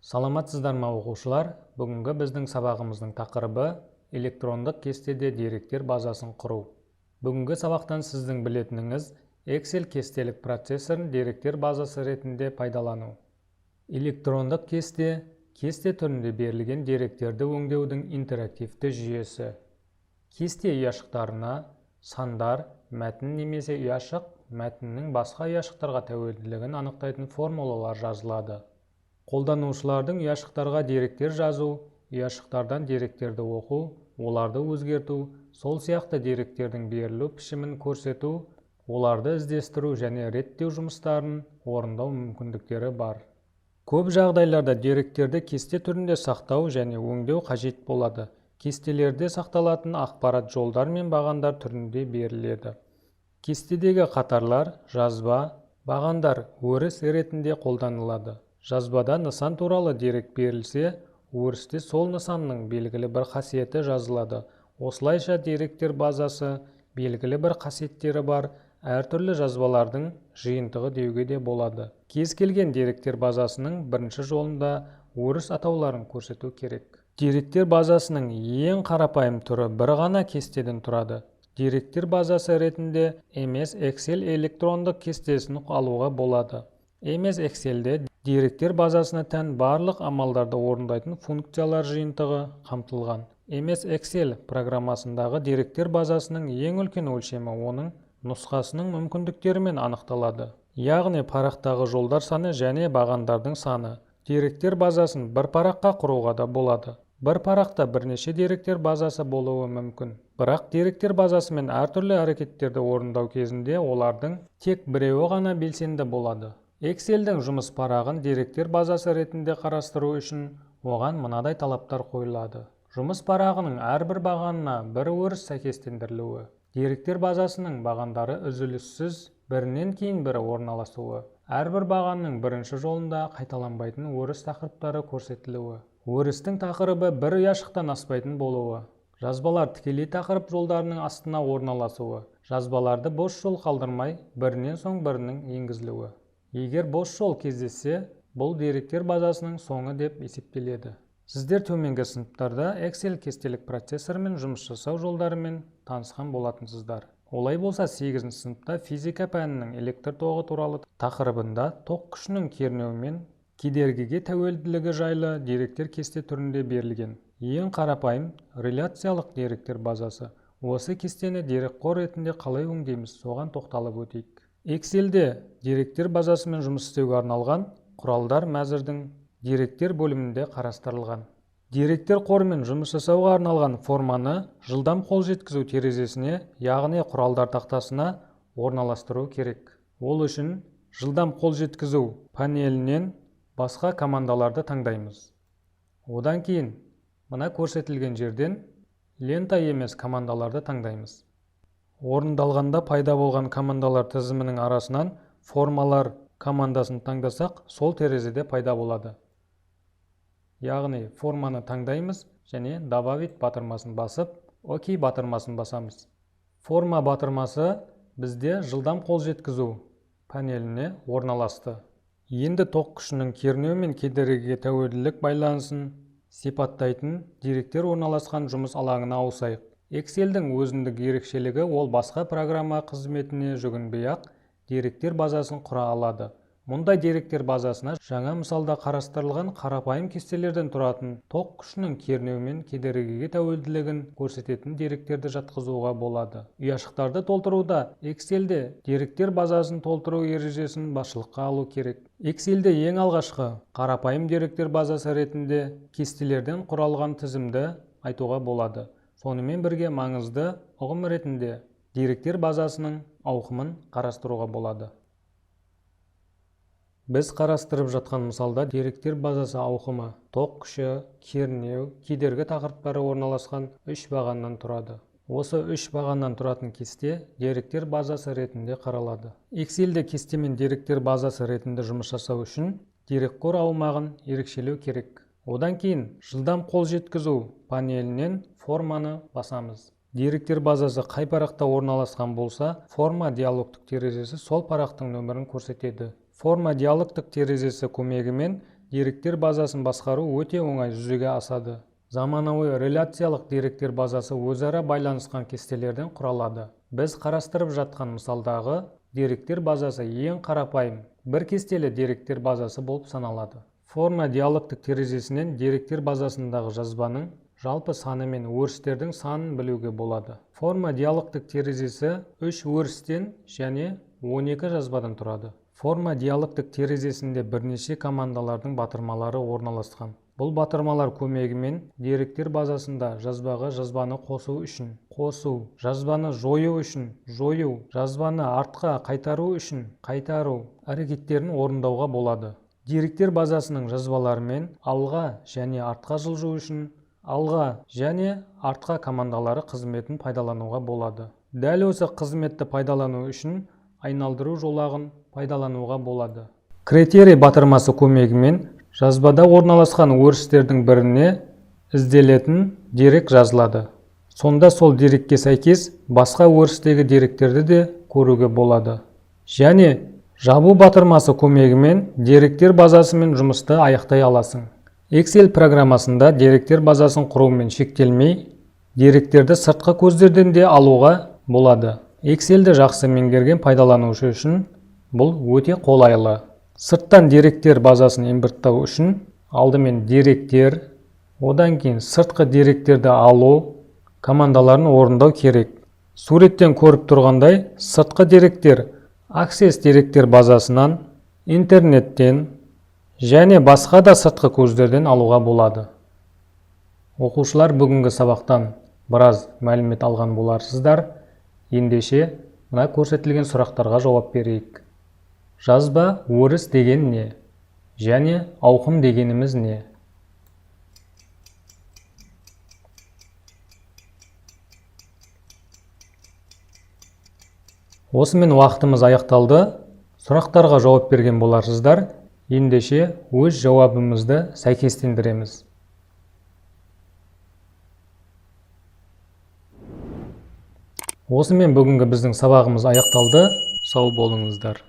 Саламатсыздар ма, оқушылар! Бүгінгі біздің сабағымыздың тақырыбы: электрондық кестеде деректер базасын құру. Бүгінгі сабақтан сіздің білетініңіз: Excel кестелік процессорын деректер базасы ретінде пайдалану. Электрондық кесте – кесте түрінде берілген деректерді өңдеудің интерактивті жүйесі. Кесте ұяшықтарына сандар, мәтін немесе ұяшық мәтіннің басқа ұяшықтарға тәуелділігін анықтайтын формулалар жазылады. Қолданушылардың ұяшықтарға деректер жазу, ұяшықтардан деректерді оқу, оларды өзгерту, сол сияқты деректердің берілу пішімін көрсету, оларды іздестіру және реттеу жұмыстарын орындау мүмкіндіктері бар. Көп жағдайларда деректерді кесте түрінде сақтау және өңдеу қажет болады. Кестелерде сақталатын ақпарат жолдар мен бағандар түрінде беріледі. Кестедегі қатарлар жазба, бағандар өріс ретінде қолданылады. Жазбада нысан туралы дерек берілсе, өрісте сол нысанның белгілі бір қасиеті жазылады. Осылайша, деректер базасы белгілі бір қасиеттері бар әртүрлі жазбалардың жиынтығы деуге де болады. Кез келген деректер базасының бірінші жолында өріс атауларын көрсету керек. Деректер базасының ең қарапайым түрі бір ғана кестеден тұрады. Деректер базасы ретінде MS Excel электрондық кестесін алуға болады. MS Excelде деректер базасына тән барлық амалдарды орындайтын функциялар жиынтығы қамтылған. MS Excel программасындағы деректер базасының ең үлкен өлшемі оның нұсқасының мүмкіндіктерімен анықталады, яғни парақтағы жолдар саны және бағандардың саны. Деректер базасын бір параққа құруға да болады. Бір парақта бірнеше деректер базасы болуы мүмкін, бірақ деректер базасымен әртүрлі әрекеттерді орындау кезінде олардың тек біреуі ғана белсенді болады. Excelдің жұмыс парағын деректер базасы ретінде қарастыру үшін оған мынадай талаптар қойылады: жұмыс парағының әрбір бағанына бір өріс сәйкестендірілуі, деректер базасының бағандары үзіліссіз бірінен кейін бірі орналасуы, әрбір бағанның бірінші жолында қайталанбайтын өріс тақырыптары көрсетілуі, өрістің тақырыбы бір ұяшықтан аспайтын болуы, жазбалар тікелей тақырып жолдарының астына орналасуы, жазбаларды бос жол қалдырмай бірінен соң бірінің енгізілуі. Егер бос жол кездессе, бұл деректер базасының соңы деп есептеледі. Сіздер төменгі сыныптарда Excel кестелік процессорымен жұмыс жасау жолдарымен танысқан болатынсыздар. Олай болса, 8 сыныпта физика пәнінің электр тоғы туралы тақырыбында тоқ күшінің кернеу мен кедергіге тәуелділігі жайлы деректер кесте түрінде берілген. Ең қарапайым реляциялық деректер базасы. Осы кестені дерекқор ретінде қалай өңдейміз, соған тоқталып өтейік. Excelде деректер базасымен жұмыс істеуге арналған құралдар мәзірдің деректер бөлімінде қарастырылған. Деректер қорымен жұмыс жасауға арналған форманы жылдам қол жеткізу терезесіне, яғни құралдар тақтасына орналастыру керек. Ол үшін жылдам қол жеткізу панелінен басқа командаларды таңдаймыз. Одан кейін мына көрсетілген жерден лента емес командаларды таңдаймыз. Орындалғанда пайда болған командалар тізімінің арасынан формалар командасын таңдасақ, сол терезеде пайда болады. Яғни форманы таңдаймыз және «Добавить» батырмасын басып, «Окей» батырмасын басамыз. Форма батырмасы бізде жылдам қол жеткізу панеліне орналасты. Енді тоқ күшінің кернеу мен кедергіге тәуелділік байланысын сипаттайтын деректер орналасқан жұмыс алаңына ауысайық. Excelдің өзіндік ерекшелігі: ол басқа программа қызметіне жүгінбей-ақ деректер базасын құра алады. Мұндай деректер базасына жаңа мысалда қарастырылған қарапайым кестелерден тұратын тоқ күшінің кернеу мен кедергіге тәуелділігін көрсететін деректерді жатқызуға болады. Ұяшықтарды толтыруда Excelде деректер базасын толтыру ережесін басшылыққа алу керек. Excelде ең алғашқы қарапайым деректер базасы ретінде кестелерден құралған тізімді айтуға болады. Сонымен бірге маңызды ұғым ретінде деректер базасының ауқымын қарастыруға болады. Біз қарастырып жатқан мысалда деректер базасы ауқымы тоқ күші, кернеу, кедергі тақырыптары орналасқан үш бағаннан тұрады. Осы үш бағаннан тұратын кесте деректер базасы ретінде қаралады. Excelде кестемен деректер базасы ретінде жұмыс жасау үшін дерекқор аумағын ерекшелеу керек. Одан кейін жылдам қол жеткізу панелінен форманы басамыз. Деректер базасы қай парақта орналасқан болса, форма диалогтық терезесі сол парақтың нөмірін көрсетеді. Форма диалогтық терезесі көмегімен деректер базасын басқару өте оңай жүзеге асады. Заманауи реляциялық деректер базасы өзара байланысқан кестелерден құралады. Біз қарастырып жатқан мысалдағы деректер базасы ең қарапайым бір кестелі деректер базасы болып саналады. Форма диалогтік терезесінен деректер базасындағы жазбаның жалпы саны мен өрістердің санын білуге болады. Форма диалогтік терезесі 3 өрістен және 12 жазбадан тұрады. Форма диалогтік терезесінде бірнеше командалардың батырмалары орналасқан. Бұл батырмалар көмегімен деректер базасында жазбаға жазбаны қосу үшін қосу, жазбаны жою үшін жою, жазбаны артқа қайтару үшін қайтару әрекеттерін орындауға болады. Деректер базасының жазбаларымен алға және артқа жылжу үшін алға және артқа командалары қызметін пайдалануға болады. Дәл осы қызметті пайдалану үшін айналдыру жолағын пайдалануға болады. Критерий батырмасы көмегімен жазбада орналасқан өрістердің біріне ізделетін дерек жазылады. Сонда сол дерекке сәйкес басқа өрістегі деректерді де көруге болады. Және жабу батырмасы көмегімен деректер базасымен жұмысты аяқтай аласың. Excel программасында деректер базасын құрумен шектелмей, деректерді сыртқы көздерден де алуға болады. Excelді жақсы меңгерген пайдаланушы үшін бұл өте қолайлы. Сырттан деректер базасын импорттау үшін алдымен деректер, одан кейін сыртқы деректерді алу командаларын орындау керек. Суреттен көріп тұрғандай, сыртқы деректер Access деректер базасынан, интернеттен және басқа да сыртқы көздерден алуға болады. Оқушылар, бүгінгі сабақтан біраз мәлімет алған боларсыздар. Ендеше мына көрсетілген сұрақтарға жауап берейік. Жазба өріс деген не? Және ауқым дегеніміз не? Осымен уақытымыз аяқталды. Сұрақтарға жауап берген боларсыздар. Ендеше өз жауабымызды сәйкестендіреміз. Осымен бүгінгі біздің сабағымыз аяқталды. Сау болыңыздар.